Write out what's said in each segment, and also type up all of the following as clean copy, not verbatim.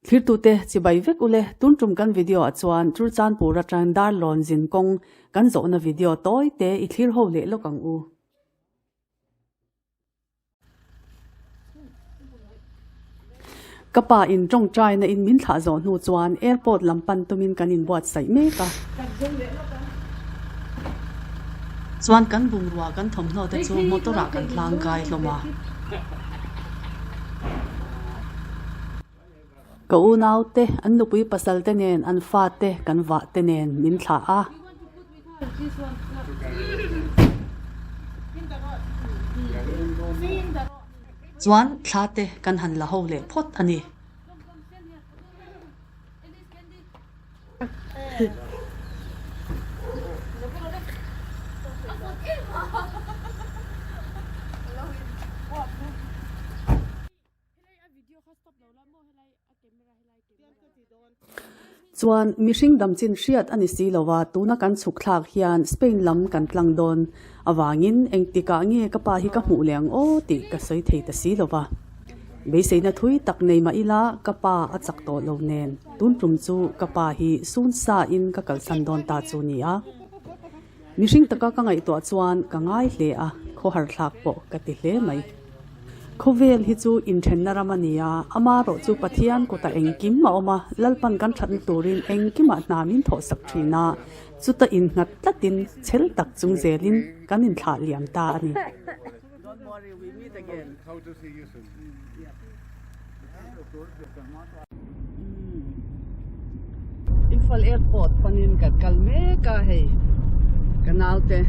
Thlirtute chibai vek ule, tun tum kan video ah chuan Churchanpur atang Darlawn zin kawng kan zawhna video tawi te i thlir ho leh lawk ang u. Ka pa in tawngtaina in min thlah zawh hnu chuan airport lam pan tumin kan inbuatsaih mek a. Chuan kan bungrua kan thawmhnaw te chu motor ah kan hlang kai hlawm a. Ka unau te, an nupui pasal te nen, an fa te, kan vah te nen min thlah a. Chuan thla te kan han la ho leh phawt a ni. Chuan mihring dam chin hriat a ni si lo a, tuna kan chhuk thlak hian Spain lam kan tlang dawn avangin engtikah nge ka pa hi ka hmuh leh ang aw tih ka sawi thei ta si lo va. Beiseina thui tak nei mah ila ka pa a chak tawh lo nen tun tum chu ka pa hi sun sa in ka kalsan dawn ta chu ni a. Mihring taka ka ngaihtuah chuan ka ngai hle a, khawhar thlak pawh ka ti hle mai. Khawvel hi chu inthenna ram a ni a, amarawh chu Pathian kutah engkim a awm a, Lalpan kan thatna turin engkimah hna min thawhsak thin a, chuta innghat tlatin chhel tak chung zelin kan inthlah liam ta a ni. Imphal airport panin kan kal mek a hei ka naute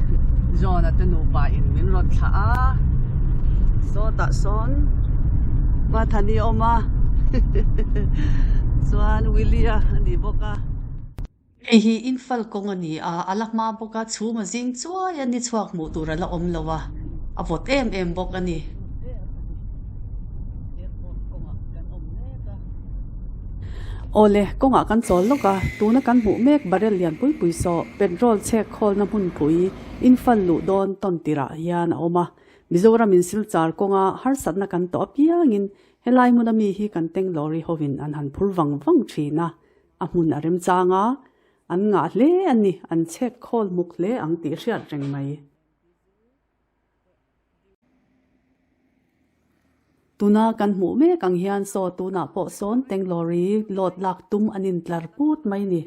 John-a te nupa in min rawn thlah a sawtah sawn Mathani a awm a chuan Willie-a a ni bawk a. Hei hi Imphal kawng a ni a, a la hma bawk a, chhum a zing chuai a, ni chhuak hmuh tur a la awm lo a, a vawt em em bawk a ni. Awle, kawngah kan chawl lawk a, tuna kan hmuh mek barrel lian pui pui saw petrol chhek khawlna hmunpui Imphal luh dawn tawn tirah hian a awm a, Mizoram in Silchar kawnga harsatna kan tawh apiangin helai hmuna mi hi kan teng lorry hovin an han phur vang vang thin a. A hmun a remchang a, an ngah hle a ni, an chhek khawl hmuk hle ang tih hriat reng mai. Tuna kan hmuh mek ang hian saw tunah pawh sawn tank lorry load lak tum an intlar put mai ni.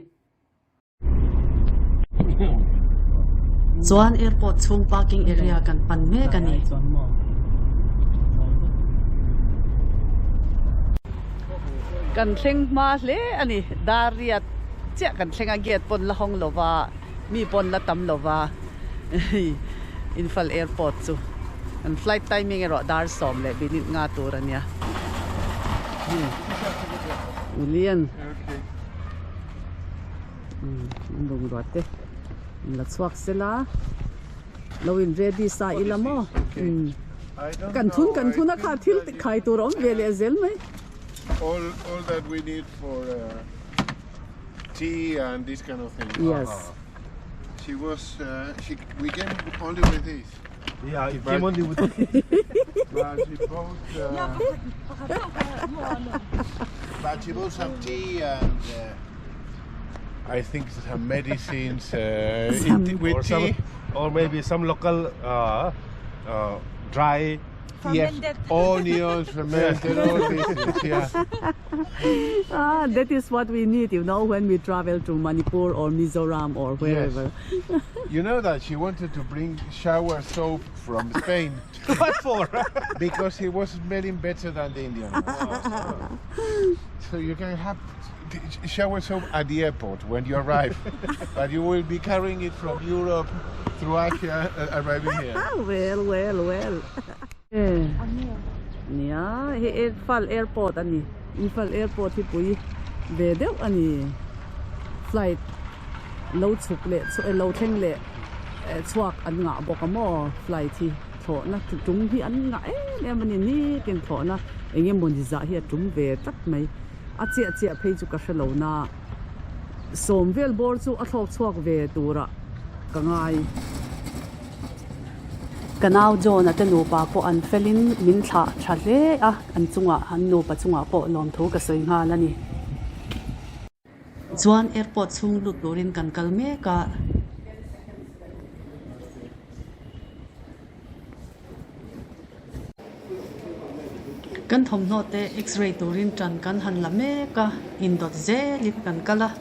Chuan airport chhung parking area kan pan mek a ni. Kan thleng hma hle a ni. Dar riat chiah kan thleng a, gate pawn la hawng lo va, mi pawn la tam lo va Imphal airport chu kan flight timing erawh dar 15 tur a nia. Million. Bungrua te in la chhuak sela lo in ready sa ila maw kan thun kan thun a kha thil khai tur a awm ve leh zel mai. All all that we need for uh, tea and this kind of thing. Yes. She was uh, she we came only with this. Yeah, it came only with But she bought uh, but she bought some tea and uh, I think some medicines uh, Some- in, with or tea. some, or maybe some local uh, uh, dry. Yes, onions, fermented, all these things. Yeah. Ah, that is what we need, you know, when we travel to Manipur or Mizoram or wherever. Yes. You know that she wanted to bring shower soap from Spain. What for? Because it was smelling better than the Indian one. So you can have shower soap at the airport when you arrive, but you will be carrying it from Europe through Asia, uh, arriving here. Well, well, well. Nia, hei Imphal airport a ni. Imphal airport hi pui ve deuh a ni. Flight lo chhuk leh lo thleng leh chhuak an ngah bawk a maw flight hi thlawhna tum hi an ngah em em a ni nitin thlawhna eng emawni zah hi a tum ve tlat mai a chiah chiah phei chu ka hre lo na sawm vel bawr chu a thlawk chhuak ve turah ka ngai. Ka nau John-a te nupa pawh an felin min thlah tha hle a, an chungah an nupa chungah pawh lawmthu ka sawi nghal a ni. Chuan airport chhung lut turin kan kal mek a. Kan thawmhnaw te x-ray turin tan kan han la mek a, indawt zelin kan kal a.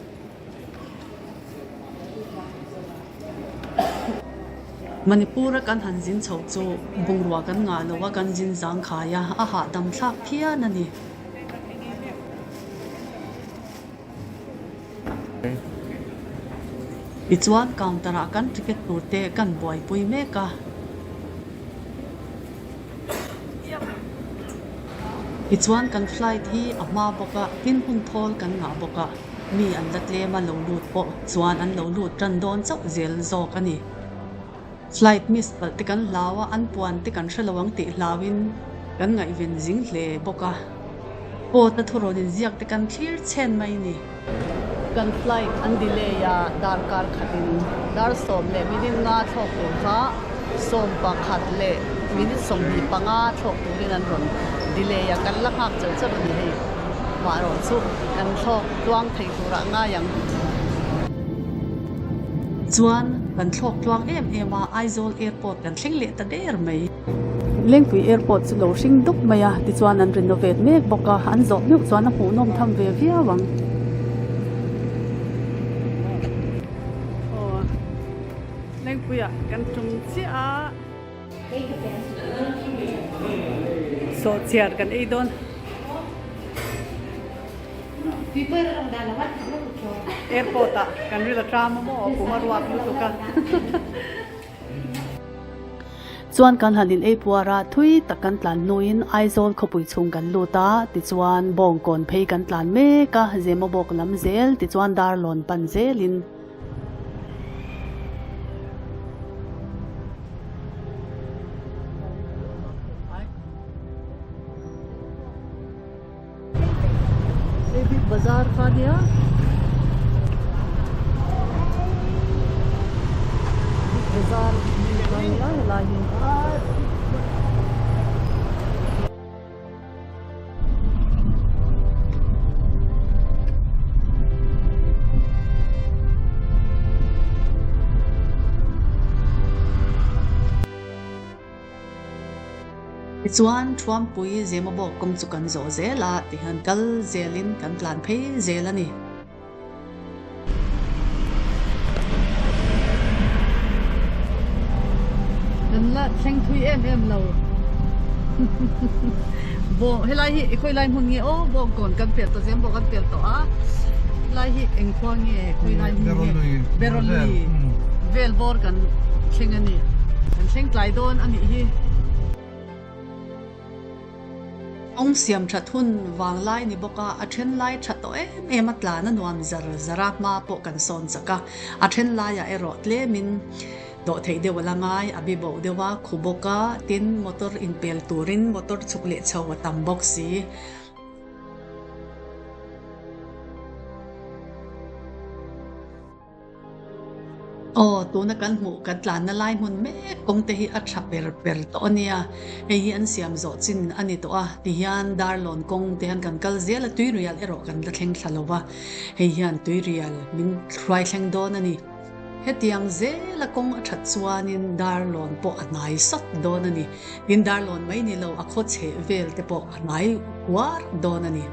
Manipur a kan han zin chho chu bungrua kan ngah lo a, kan zin zangkhai a, a hahdam thlak phian a ni. Tichuan counter ah kan ticket tur te kan buaipui mek a. Tichuan kan flight hi a hma bawk a, tin hun thawl kan ngah bawk a, mi an la tlem a lo lut pawh chuan an lo lut tan dawn chauh zel zawk a ni. Flight miss palh te kan hlau a, an puan te kan hre lo ang tih hlauin kan ngaihven zing hle bawk a. Pawt a thurawn inziak te kan thlir chhen mai ni. Kan flight an delay a, darkar khatin dar sawm leh minute nga thlawk tur kha 11 leh minute 25 thlawk turin an rawn delay a, kan la nghak char char a ni hei. Maherawh chu kan thlawk tluang thei turah ngai ang. Chuan kan thlawk tluang em em a, Aizawl Airport kan thleng leh ta der mai. Lengpui Airport chu lo hring dup mai a, tichuan an renovate mek bawk a, an zawh meuh chuan a hmuhnawm tham ve viau ang. Aw Lengpuiah kan tum chiah a. Sawhchiar kan ei dawn. Airport ah kan ril a tram a maw pum a ruak lutuk a. Chuan kan han in ei puar a, thui tak kan tlan hnuin Aizawl khawpui chhung kan lut a, tichuan Bawngkawn phei kan tlan mek a, Zemabawk lam zel tichuan Darlawn pan zelin. Hei big bazar kha nia. Big bazar kha nia helai hi. Tichuan Thuampui Zemabawk kawng chu kan zawh zel a, tihian kal zelin kan tlan phei zel a ni. Kan la thleng thui em em lo. Bawng helai hi khawi lai hmun nge aw bawngkawn kan pel tawh Zemabawk kan pel tawh a helai hi eng khua nge khawi lai hmun nge Berolui vel bawr kan thleng a ni. Kan thleng tlai dawn a nih hi. Kawng siam that hun vang lai ni bawk a, a then lai tha tawh em em a tlan a nuam zar zar a, hma pawh kan sawn chak a, a then laiah erawh tlemin dawh theih deuh a la ngai, a bi boh deuh a, khu bawk a, tin motor inpel turin motor chhuk leh chho a tam bawk si. Aw, tuna kan hmuh kan tlanna lai hmun mek kawng te hi a tha per per tawh a nia. Hei hi an siam zawh chin a ni tawh a, tihian Darlawn kawng te hian kan kal zel a, Tuirial erawh kan la thleng thla lo va, hei hian Tuirial min hruai thleng dawn a ni. Hetiang zela kawng a that chuanin Darlawn pawh a hnai sawt dawn a ni. Tin, Darlawn mai ni lo a khaw chheh vel te pawh a hnai kuar dawn a ni.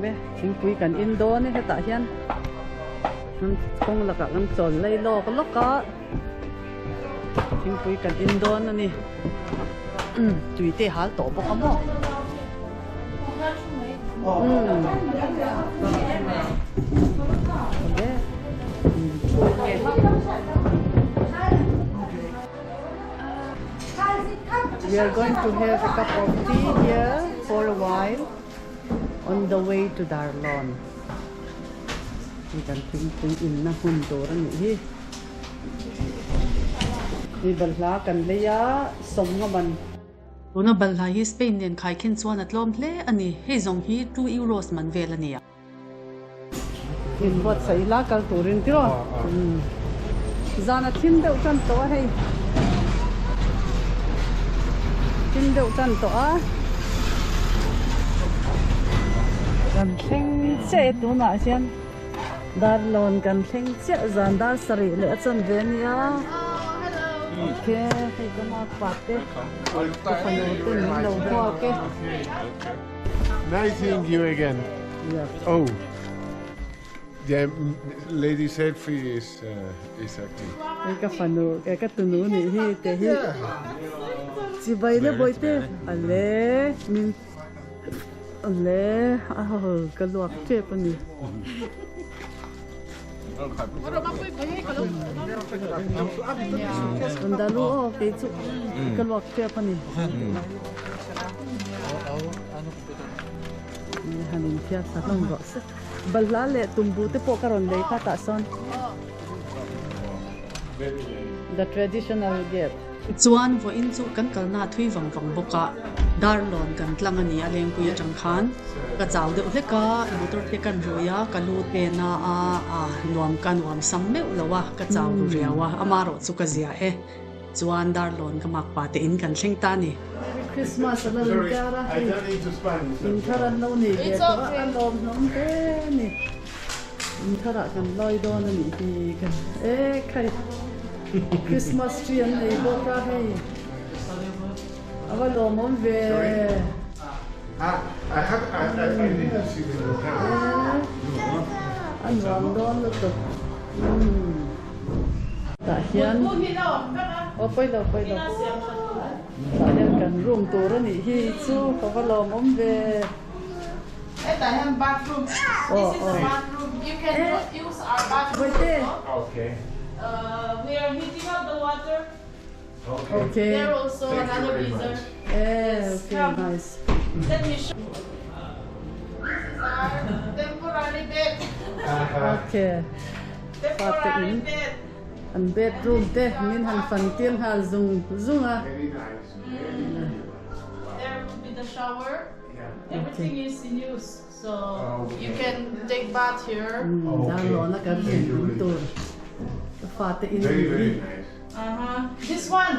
Me thingpui kan in dawn e hetah hian kan kawng lakah kan chawl lei lawk lawk a thingpui kan in dawn a ni tui te hal tawh bawk a maw umm We are going to have a cup of tea here for a while on the way to Darlawn. Hei kan thingpui inna hmun tur a nih hi. Hei balhla kan lei a, sawmnga man. Tuna balhla hi Spain nen khaikhin chuan a tlawm hle a ni. Hei zawng hi €2 man vel a ni a. In buatsaih ila kal turin tiraw? Zan a thim deuh tan tawh a hei. deuh tan tawh a. Kan thleng chiah e tunah hian Darlawn kan thleng chiah zan dar sarih leh a chanve a nia. Ok hei ka makpa te ka fanu te min lo hmuak e. Nice seeing you again. Oh. The lady selfie is uh, is acting. Hei ka fanu eh ka tunu nih hi te hi. Chibai le bawihte ale min ale a ka luak tep a ni. Dalu aw kei chu ka luak tep a ni. Han inphiat ta hlawm rawh se. Balhla leh tumbu te pawh ka rawn lei kha tah sawn. The traditional gate. Chuan vawiin chu kan kalna thui vang vang bawk a, Darlawn kan tlang a ni a lengpui atang khan ka chau deuh hlek a, motor te kan rui a, ka lu te na a, a nuam ka nuam sam meuh lo a, ka chau ru riau a, amarawh chu ka zia e. Chuan Darlawn ka makpa te in kan thleng ta a ni. Merry Christmas a lo inkar a, hei inthar an lo nei ve tawh a, a lawm hlawm hle a ni. Inthar ah kan lawi dawn a nih hi ka e khai Christmas tree an nei bawk a hei a va lawmawm ve. A nuam dawn lutuk. Tah hian aw pawi lo pawi lo tah hian kan room tur a nih hi chu ka va lawmawm ve. Hetah hian bathroom this is a bathroom you can use our bathroom also we are heating up the water there also another geyser yes come let me show this is our temporary bed okay temporary bed an bedroom te min han fan tir nghal zung zung a there will be the shower everything is in use so you can take bath here Darlawn a kan in tur ka fate in Very very hi nice. Uh-huh. This one,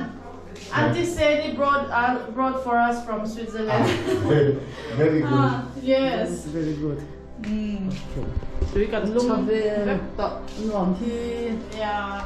Auntie Sadie brought uh, brought for us from Switzerland. Very, very good. Ah, yes. very good Tui kan lum Tha ve vek tawh. nuam hi Yeah.